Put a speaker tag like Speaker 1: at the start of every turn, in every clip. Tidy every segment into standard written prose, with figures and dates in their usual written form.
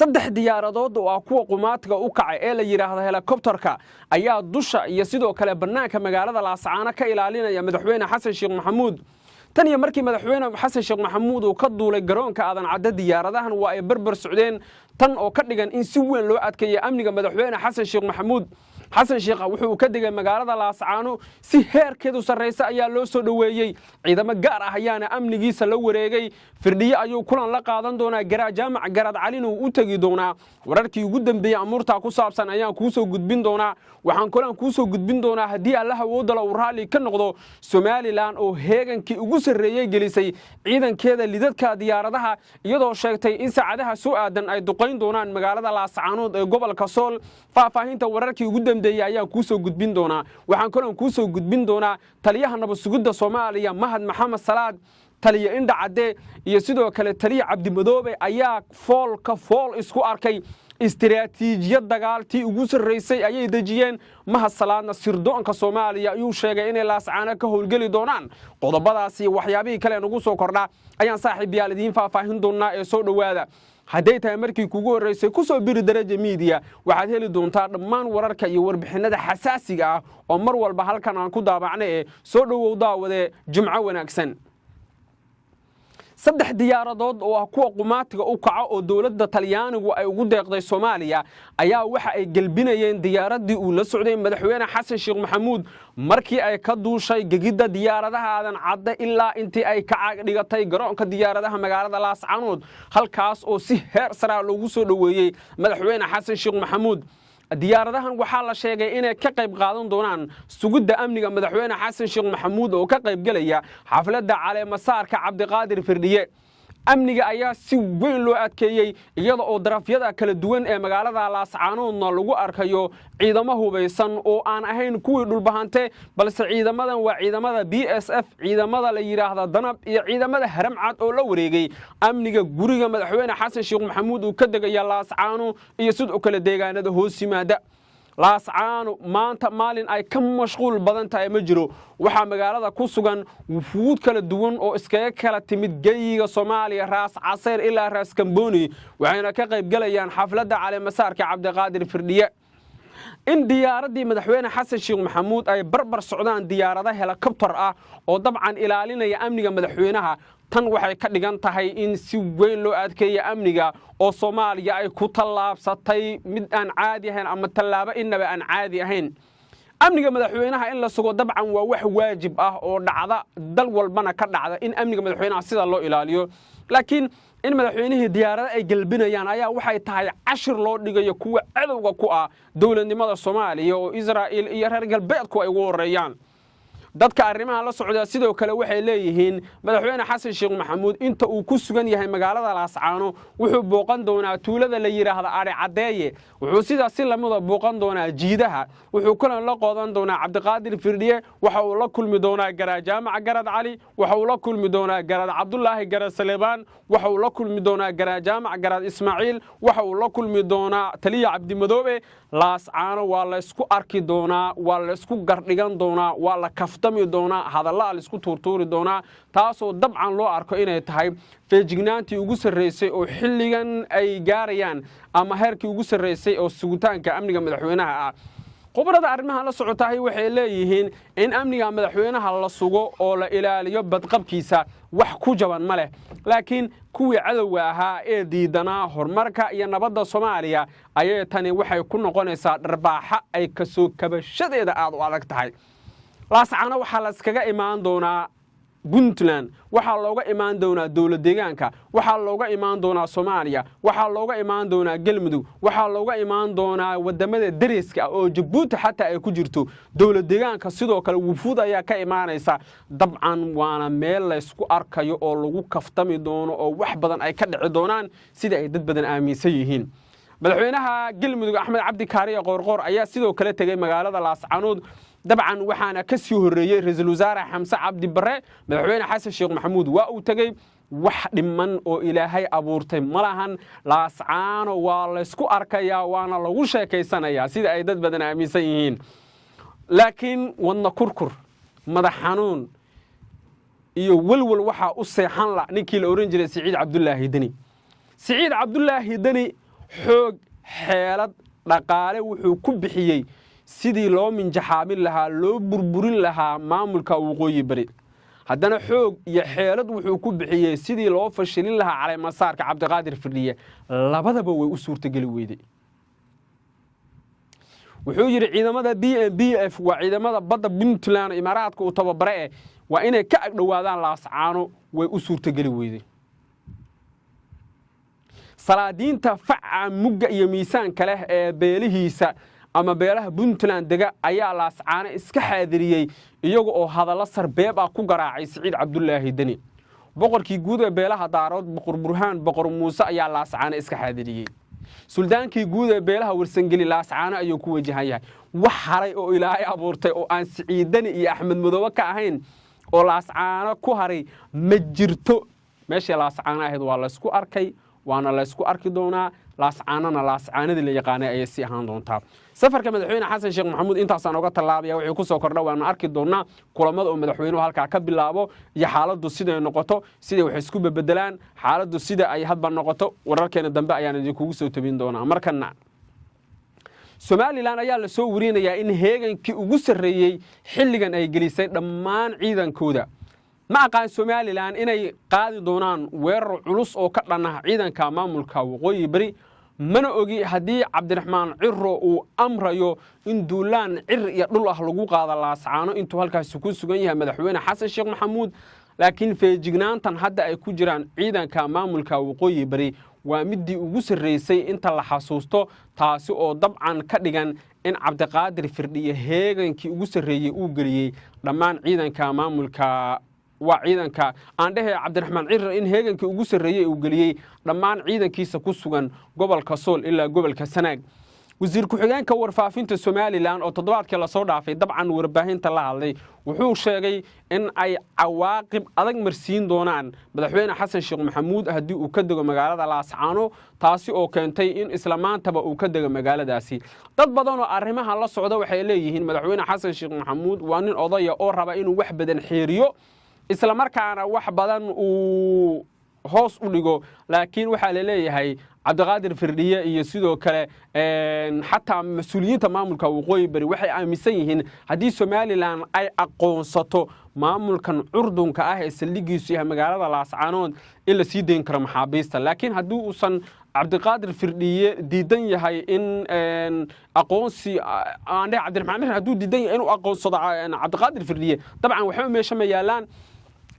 Speaker 1: Saddex diyaaradood oo ah kuwa qumaatiga u kacay ee la yidhaahdo helikobtarka ayaa dusha iyo sidoo kale bannaanka magaalada Laascaano ka ilaalinaya madaxweyne Xasan Sheekh Maxamuud. Tan iyo markii madaxweyne Xasan Sheekh Maxamuud uu ka duulay garoonka Aadan Cadde, diyaaradahan waa ay berber socdeen, tan oo ka dhigan in si weyn loo adkeeyey amniga madaxweyne Xasan Sheekh Maxamuud. Xasan Sheekh wuxuu ka degay magaalada Laascaano, si heerkeedu sarraysa ayaa loo soo dhoweeyey, ciidamo gaar ah ayaana amnigiisa la wareegay. Firdhiye ayuu kulan la qaadan doonaa, Garaad Jaamac Garaad Calina uu u tegi doonaa. Wararkii ugu dambeeyey amuurtaa ku saabsan ayaan kuu soo gudbin doonaa. Waxaan kulan kuu soo gudbin doonaa, haddii Allaha awoodala uu raalli ka noqdo, Somaliland oo heegankii ugu sarreeyey gelisay ciidankeeda lidadka diyaaradaha, iyadoo sheegtay in saacadaha soo aadan ay duqayn doonaan magaalada Laascaanood ee gobolka Sool. Faahfaahinta wararkii ugu dambeeyey ayaan kuu soo gudbin doonaa. Waxaan kulan kuu soo gudbin doonaa taliyaha nabad sugidda Soomaaliya Mahad Maxamed Salaad, taliya Indha Cadde iyo sidoo kale taliya Cabdimadoobe ayaa foolka fool isku arkay. Istiraatiijiyad dagaaltii ugu sarraysay ayay dejiyeen. Mahad Salaadna sirdoonka Soomaaliya ayuu sheegay inay Laascaano ka howlgeli doonaan. Qodobadaasi waxyaabihii kale nagu soo kordha ayaan saaxiib yaal idiin faahfaahin doonaa ee soo dhowaada. Hadday tahay markii kugu horraysay, ku soo biri Daraja Media. Waxaad heli doontaa dhammaan wararka iyo warbixinada xasaasiga ah oo mar walba halkan aan ku daabacna. Ee soo dhowow daawade, jimco wanaagsan. Saddex diyaaradood oo ah kuwa qumaatiga u kaca oo dowladda Talyaanigu ay ugu deeqday Soomaaliya ayaa waxa ay gelbinayeen diyaaraddii uu la socday madaxweyne Xasan Sheekh Maxamuud markii ay ka duushay gegidda diyaaradaha Aadan Cadde ilaa intii ay ka caag dhigatay garoonka diyaaradaha magaalada Laascanood, halkaas oo si heer saraa loogu soo dhoweeyey madaxweyne Xasan Sheekh Maxamuud. Diyaaradahan waxaa la sheegay inay ka qayb qaadan doonaan sugidda amniga madaxweyne Xasan Sheekh Maxamuud oo ka qayb gelaya xafladda caleemasaarka Cabdiqaadir Firdhiye. Amniga ayaa si weyn loo adkeeyey, iyada oo darafyada kala duwan ee magaalada Laascaanoodna lagu arkayo ciidamo hubaysan oo aan ahayn kuwii Dhulbahante, balse ciidamadan waa ciidamada BSF, ciidamada la yidhaahda Danab iyo ciidamada Haramcad oo la wareegay amniga guriga madaxweyne Xasan Sheekh Maxamuud uu ka degaya Laascaano iyo sidoo kale deegaanada hoos yimaada. Laascaano maanta maalin ay ka mashquul badan tahay ma jiro. Waxaa magaalada ku sugan wufuud kala duwan oo iskaga kala timid geyiga Soomaaliya, Raas Caseyr ilaa Raas Kamboni, waxayna ka qayb gelayaan xafladda caleemasaarka Cabdiqaadir Firdhiye. In diyaaraddii madaxweyne Xasan Sheekh Maxamuud ay barbar socdaan diyaarado helikobtar ah oo dabcan ilaalinaya amniga madaxweynaha, tan waxay ka dhigan tahay in si weyn loo adkeeya amniga oo Soomaaliya ay ku tallaabsatay mid aan caadi ahayn ama tallaabo inaba aan caadi ahayn. Amniga madaxweynaha in la sugo dabcan waa wax waajib ah oo dhacda, dal walbana ka dhacda in amniga madaxweynaha sida loo ilaaliyo, laakiin in madaxweynihii diyaarado ay gelbinayaan ayaa waxay tahay cashir loo dhigayo kuwa cadowga ku ah dowladnimada Soomaaliya oo Israa'iil iyo reer galbeedku ay ugu horeeyaan. Dadka arrimaha la socdaa sidoo kale waxay leeyihiin madaxweyne Xasan Sheekh Maxamuud inta uu ku sugan yahay magaalada Laascaano wuxuu booqan doonaa tuulada la yidhaahda Adhi Caddeeye, wuxuu sidaas si lamida booqan doonaa jiidaha, wuxuu kulan la qoodan doonaa Cabdiqaadir Firdhiye, waxa uu la kulmi doonaa Garaad Jaamac Garad Cali, waxa uu la kulmi doonaa Garaad Cabdulaahi Garad Saleebaan, waxa uu la kulmi doonaa Garaad Jaamac Garaad Ismaaciil, waxa uu la kulmi doonaa taliya Cabdimadoobe. Laascaano waa laysku arki doonaa, waa laysku gardhigan doonaa, waa la kaftami doonaa, hadallaa laisku tuurtuuri doonaa, taasoo dabcan loo arko inay tahay feejignaantii ugu sarraysay oo xilligan ay gaarayaan ama heerkii ugu sarraysay oo sugitaanka amniga madaxweynaha ah. Khubarada arrimaha la socotahay waxay leeyihiin in amniga madaxweynaha la sugo oo la ilaaliyo badqabkiisa wax ku jaban ma leh, laakiin kuwii cadowga ahaa ee diidanaa horumarka iyo nabadda Soomaaliya ayay tani waxay ku noqonaysaa dharbaaxa ay kasoo kabashadeeda aad u adag tahay. Laascano waxaa layskaga imaan doonaa Puntland, waxaa looga imaan doonaa dowlad deegaanka, waxaa looga imaan doonaa Soomaaliya, waxaa looga imaan doonaa Galmudug, waxaa looga imaan doonaa wadamada deriska ah oo Jabuuti xataa ay ku jirto, dowlad deegaanka sidoo kale wufuud ayaa ka imaanaysa. Dabcan waana meel laysku arkayo oo lagu kaftami doono oo wax badan ay ka dhici doonaan, sida ay dad badan aaminsan yihiin. Madaxweynaha Galmudug Axmed Cabdi Kaariye Qoorqoor ayaa sidoo kale tegey magaalada Laascanood. Dabcan waxaana ka sii horreeyey ra-iisul wasaare Xamse Cabdi Barre. Madaxweyne Xasan Sheekh Maxamuud waa uu tegey. Wax dhiman oo Ilaahay abuurtay ma lahan. Laascaano waa laysku arkayaa, waana lagu sheekaysanayaa, sida ay dad badan aaminsan yihiin. Laakiin wadna kurkur, madax xanuun iyo welwel waxaa u seexan la ninkii la ohan jiray Siciid Cabdulaahi Deni. Siciid Cabdulaahi Deni Xoog, xeelad, dhaqaale wuxuu ku bixiyey sidii loo minjaxaabin lahaa, loo burburin lahaa maamulka Waqooyi Bari. Haddana xoog iyo xeelad wuxuu ku bixiyey sidii loo fashilin lahaa caleemasaarka Cabdiqaadir Firdhiye. Labadaba way u suurtogeli weyday. Wuxuu yidhi ciidamada BMBF, waa ciidamada badda Puntland, Imaaraadka uu tababare, waa inay ka agdhowaadaan Laascaano. Way u suurtogeli weyday. Salaadiinta faca, mugga iyo miisaanka leh ee beelihiisa ama beelaha Puntland dega ayaa Laascaano iska xaadiriyey, iyaga oo hadallo sarbeeb ah ku garaacay Siciid Cabdulaahi Deni. Boqorkii guud ee beelaha Daarood, Boqor Burhaan Boqor Muuse, ayaa Laascaano iska xaadiriyey. Suldaankii guud ee beelaha Warsangeli Laascaano ayuu ku wajahan yahay. Wax haray oo Ilaahay abuurtay oo aan Siciid Deni iyo Axmed Madoobe ka ahayn oo Laascaano ku haray ma jirto. Meeshii Laascaano ahayd waa laysku arkay, waana laysku arki doonaa. Laascaanona Laascaanadii la yaqaanay ayay sii ahaan doontaa. Safarka Madaxweyne Xasan Sheekh Maxamuud intaasaan oga tallaabaya. Wixii ku soo kordha waanu arki doonaa, kulamada oo madaxweynuhu halkaa ka bilaabo iyo xaaladdu siday noqoto, siday wax isku bebedelaan, xaaladdu sida ay hadba noqoto. Wararkeena dambe ayaan idinkugu soo tabin doonaa. Markana Somaliland ayaa lasoo warinayaa in heegankii ugu sarreeyey xilligan ay gelisay dhammaan ciidankooda. Ma aqaan Somaliland inay qaadi doonaan weerar culus oo ka dhan ah ciidanka maamulka Waqooyi Beri. Mana ogi haddii Cabdiraxmaan Ciro uu amrayo in duulaan cir iyo dhul ah lagu qaado Laascaano intuu halkaasi ku sugan yahay Madaxweyne Xasan Sheekh Maxamuud. Laakiin feejignaantan hadda ay ku jiraan ciidanka maamulka Waqooyi Beri waa midii ugu sarreysay inta la xasuusto, taasi oo dabcan ka dhigan in Cabdiqaadir Firdhiye heegankii ugu sarreeyey uu geliyey dhammaan ciidanka maamulka, waa ciidanka aan dhehe Cabdiraxmaan Ciro, in heegankii ugu sarreeyey uu geliyey dhammaan ciidankiisa ku sugan gobolka Sool ilaa gobolka Sanaag. Wasiir ku-xigeenka warfaafinta Somaliland oo toddobaadkii lasoo dhaafay dabcan warbaahinta la hadlay wuxuu sheegay in ay cawaaqib adag marsiin doonaan Madaxweyne Xasan Sheekh Maxamuud haddii uu ka dego magaalada Laascaano, taasi oo keentay in isla maantaba uu ka dego magaaladaasi. Dad badan oo arrimaha la socda waxay leeyihiin Madaxweyne Xasan Sheekh Maxamuud waa nin odaya oo raba inuu wax badan xeeriyo, isla markaana wax badan uu hoos u dhigo. Laakiin waxaa la leeyahay Cabdiqaadir Firdhiye iyo sidoo kale xataa mas-uuliyiinta maamulka Waqooyi Bari waxay aaminsan yihiin haddii Somaliland ay aqoonsato maamulkan curdunka ah ee saldhigiisu yahay magaalada Laascaanood in la sii dayn karo maxaabiista. Laakiin haddii uusan Cabdiqaadir Firdhiye diidan yahay in aqoonsi aan dheh, Cabdiraxmaan Ciro hadduu diidan yahay inuu aqoonsado Cabdiqaadir Firdhiye, dabcan waxba meesha ma yaalaan.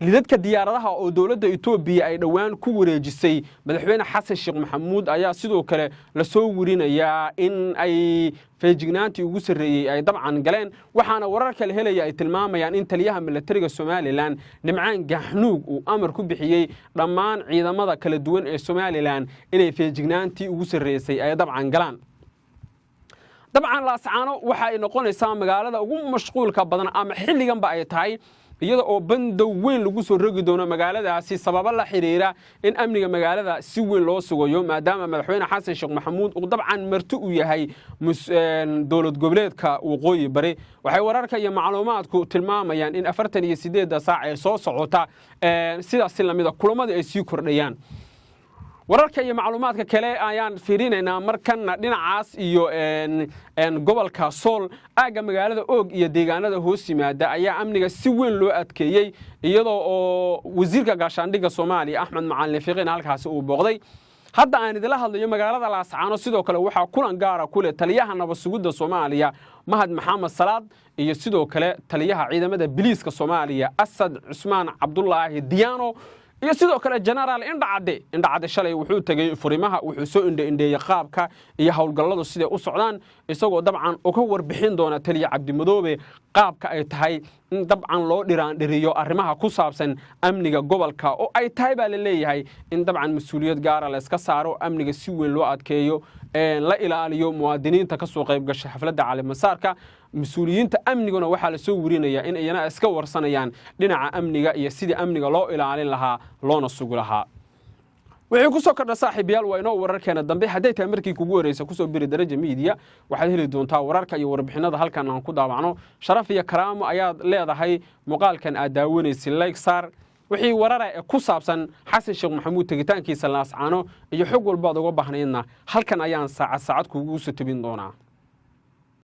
Speaker 1: Lidadka diyaaradaha oo dowladda Etoobiya ay dhowaan ku wareejisay Madaxweyne Xasan Sheekh Maxamuud ayaa sidoo kale lasoo werinayaa in ay feejignaantii ugu sarreeyey ay dabcan galeen, waxaana warar kale helaya ay tilmaamayaan in taliyaha milatariga Somaliland, Nimcaan Gaxnuug, uu amar ku bixiyey dhammaan ciidamada kala duwan ee Somaliland inay feejignaantii ugu sarreysay ay dabcan galaan. Dabcan Laascaano waxa ay noqonaysaa magaalada ugu mashquulka badan ama xilliganba ay tahay, iyada oo bandow weyn lagu soo rogi doono magaaladaasi sababo la xiriira in amniga magaalada si weyn loo sugayo, maadaama Madaxweyne Xasan Sheekh Maxamuud uu dabcan marti u yahay dowlad goboleedka Waqooyi Bari. Waxay wararka iyo macluumaadku tilmaamayaan in 48-da saac ee soo socota sidaas si lamida kulamadii ay sii kordhayaan. Wararka iyo macluumaadka kale ayaan fiirinaynaa markanna. Dhinacaas iyo gobolka Sool, aagga magaalada Oog iyo deegaanada hoos yimaada ayaa amniga si weyn loo adkeeyey, iyadoo oo wasiirka gaashaandhigga Soomaaliya, Axmed Macalin Fiqiin, halkaasi uu booqday. Hadda aan idila hadlayo, magaalada Laascaano sidoo kale waxaa kulan gaara ku leh taliyaha nabad sugidda Soomaaliya, Mahad Maxamed Salaad, iyo sidoo kale taliyaha ciidamada biliiska Soomaaliya, Asad Cusmaan Cabdulaahi Diyaano, iyo sidoo kale Genaraal Indhacadde. Indhacadde shalay wuxuu tegey furimaha, wuxuu soo indheindheeyey qaabka iyo howlgalladu siday u socdaan, isagoo dabcan uga warbixin doona taliya Cabdimadoobe qaabka ay tahay in dabcan loo dhiraandhiriyo arrimaha ku saabsan amniga gobolka, oo ay tahay baa la leeyahay in dabcan mas-uuliyad gaara la iska saaro, amniga si weyn loo adkeeyo, la ilaaliyo muwaadiniinta ka soo qayb gasha xafladda caleemasaarka. Mas-uuliyiinta amniguna waxaa lasoo werinayaa in iyana iska warsanayaan dhinaca amniga iyo sidii amniga loo ilaalin lahaa loona sugi lahaa. Wixii ku soo kordha, saaxiibayaal, waa inoo wararkeena dambe. Hadday tahay markii kugu horeysa kusoo biri Daraja Media, waxaad heli doontaa wararka iyo warbixinada halkan aan ku daawacno. Sharaf iyo karaamo ayaad leedahay. Muuqaalkan aad daawanaysa like saar. Wixii warara ee ku saabsan Xasan Sheekh Maxamuud tegitaankiisa Laascaano iyo xog walbaad uga baahnaydna, halkan ayaan saacad saacad kuugu soo tebin doonaa.